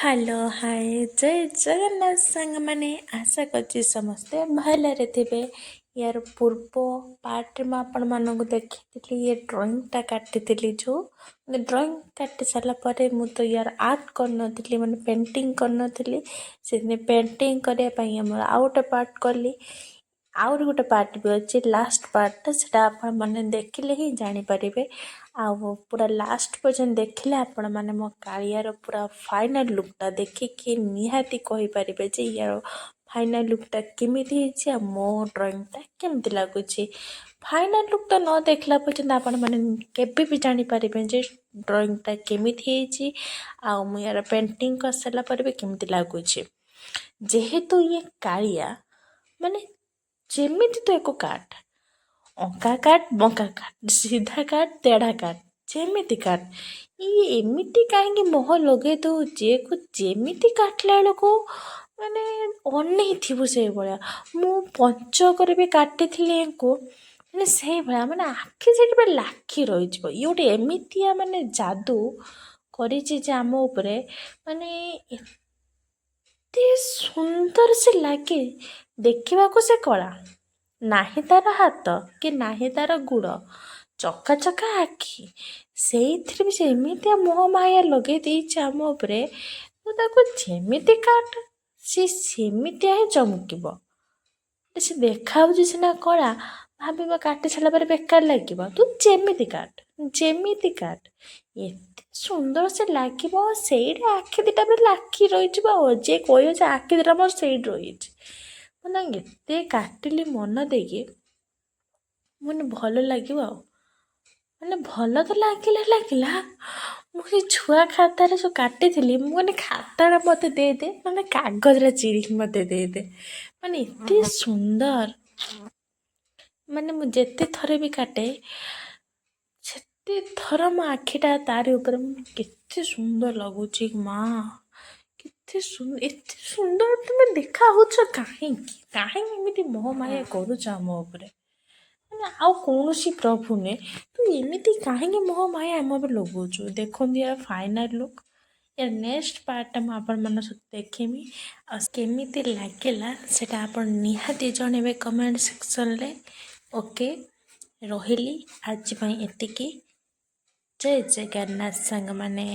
Hello, ହାଏ, ଜୟ ଜଗନ୍ନାଥ ସାଙ୍ଗମାନେ। ଆଶା କରୁଛି ସମସ୍ତେ ଭଲରେ ଥିବେ। ୟାର ପୂର୍ବ ପାର୍ଟରେ ମୁଁ ଆପଣମାନଙ୍କୁ ଦେଖିଥିଲି, ଇଏ ଡ୍ରଇଂଟା କାଟିଥିଲି। ଯେଉଁ ଡ୍ରଇଂ କାଟି ସାରିଲା ପରେ ମୁଁ ତ ୟାର ଆର୍ଟ କରିନଥିଲି, ମାନେ ପେଣ୍ଟିଂ କରିନଥିଲି। ସେଥିପାଇଁ ପେଣ୍ଟିଂ କରିବା ପାଇଁ ଆମର ଆଉ ଗୋଟେ ପାର୍ଟ କଲି। ଆହୁରି ଗୋଟେ ପାର୍ଟ ବି ଅଛି, ଲାଷ୍ଟ ପାର୍ଟଟା। ସେଇଟା ଆପଣମାନେ ଦେଖିଲେ ହିଁ ଜାଣିପାରିବେ। ଆଉ ପୁରା ଲାଷ୍ଟ ପର୍ଯ୍ୟନ୍ତ ଦେଖିଲେ ଆପଣମାନେ ମୋ କାଳିଆର ପୁରା ଫାଇନାଲ୍ ଲୁକ୍ଟା ଦେଖିକି ନିହାତି କହିପାରିବେ ଯେ ୟାର ଫାଇନାଲ୍ ଲୁକ୍ଟା କେମିତି ହେଇଛି ଆଉ ମୋ ଡ୍ରଇଂଟା କେମିତି ଲାଗୁଛି। ଫାଇନାଲ୍ ଲୁକ୍ଟା ନ ଦେଖିଲା ପର୍ଯ୍ୟନ୍ତ ଆପଣମାନେ କେବେ ବି ଜାଣିପାରିବେନି ଯେ ଡ୍ରଇଂଟା କେମିତି ହେଇଛି ଆଉ ମୁଁ ୟାର ପେଣ୍ଟିଂ କରିସାରିଲା ପରେ ବି କେମିତି ଲାଗୁଛି। ଯେହେତୁ ଇଏ କାଳିଆ, ମାନେ ଯେମିତି ତୁ ୟାକୁ କାଟ, ଅଙ୍କା କାଟ, ବଙ୍କା କାଟ, ସିଧା କାଟ, ତେଢ଼ା କାଟ, ଯେମିତି କାଟ, ଇଏ ଏମିତି କାହିଁକି ମୋହ ଲଗେଇ ଦେଉଛି? ୟାକୁ ଯେମିତି କାଟିଲା ବେଳକୁ ମାନେ ଅନେଇଥିବୁ ସେଇଭଳିଆ। ମୁଁ ପଞ୍ଚକରେ ବି କାଟିଥିଲି ୟାଙ୍କୁ, ମାନେ ସେଇଭଳିଆ, ମାନେ ଆଖି ସେଇଠି ପୁରା ଲାଖି ରହିଯିବ। ଇଏ ଗୋଟେ ଏମିତିଆ ମାନେ ଯାଦୁ କରିଛି ଯେ ଆମ ଉପରେ, ମାନେ ଏତେ ସୁନ୍ଦର ସେ ଲାଗେ ଦେଖିବାକୁ। ସେ କଳା ନାହିଁ ତାର ହାତ କି ନାହିଁ ତାର ଗୋଡ଼, ଚକା ଚକା ଆଖି, ସେଇଥିରେ ବି ସେ ଏମିତିଆ ମୋହ ମାୟା ଲଗେଇ ଦେଇଛି ଆମ ଉପରେ। ତୁ ତାକୁ ଯେମିତି କାଟ, ସେ ସେମିତିଆ ହିଁ ଚମକିବ। ସେ ଦେଖାହେଉଛି ସିନା କଳା, ଭାବିବ କାଟି ସାରିଲା ପରେ ବେକାର ଲାଗିବ। ତୁ ଯେମିତି କାଟ, ଯେମିତି କାଟ, ଏତେ ସୁନ୍ଦର ସେ ଲାଗିବ। ସେଇଠି ଆଖି ଦୁଇଟା ପୁରା ଲାଖି ରହିଯିବ। ଆଉ ଯିଏ କହିବ ଯେ ଆଖି ଦୁଇଟା ମୋର ସେଇଠି ରହିଛି। ମାନେ ଏତେ କାଟିଲି ମନ ଦେଇକି, ମାନେ ଭଲ ଲାଗିବ। ଆଉ ମାନେ ଭଲ ତ ଲାଗିଲା ଲାଗିଲା। ମୁଁ ସେ ଛୁଆ ଖାତାରେ ସବୁ କାଟିଥିଲି। ମୁଁ ମାନେ ଖାତାଟା ମୋତେ ଦେଇଦେ, ମାନେ କାଗଜଟା ଚିରିକି ମୋତେ ଦେଇଦେ। ମାନେ ଏତେ ସୁନ୍ଦର, ମାନେ ମୁଁ ଯେତେ ଥର ବି କାଟେ, ସେତେ ଥର ମୋ ଆଖିଟା ତାରି ଉପରେ। କେତେ ସୁନ୍ଦର ଲାଗୁଛି ମା, କେତେ ଏତେ ସୁନ୍ଦର ତୁମେ ଦେଖା ହେଉଛ। କାହିଁକି, କାହିଁକି ଏମିତି ମୋହ ମାୟା କରୁଛ ଆମ ଉପରେ? ମାନେ ଆଉ କୌଣସି ପ୍ରଭୁ ନୁହେଁ, ତୁ ଏମିତି କାହିଁକି ମୋହ ମାୟା ଆମ ଉପରେ ଲଗାଉଛୁ? ଦେଖନ୍ତୁ ୟାର ଫାଇନାଲ୍ ଲୁକ୍। ୟାର ନେକ୍ସଟ ପାର୍ଟଟା ମୁଁ ଆପଣମାନଙ୍କ ସହିତ ଦେଖିବି ଆଉ କେମିତି ଲାଗିଲା ସେଇଟା ଆପଣ ନିହାତି ଜଣେଇବେ କମେଣ୍ଟ ସେକ୍ସନରେ। ଓକେ, ରହିଲି, ଆଜି ପାଇଁ ଏତିକି। ଜୟ ଜଗନ୍ନାଥ ସାଙ୍ଗମାନେ।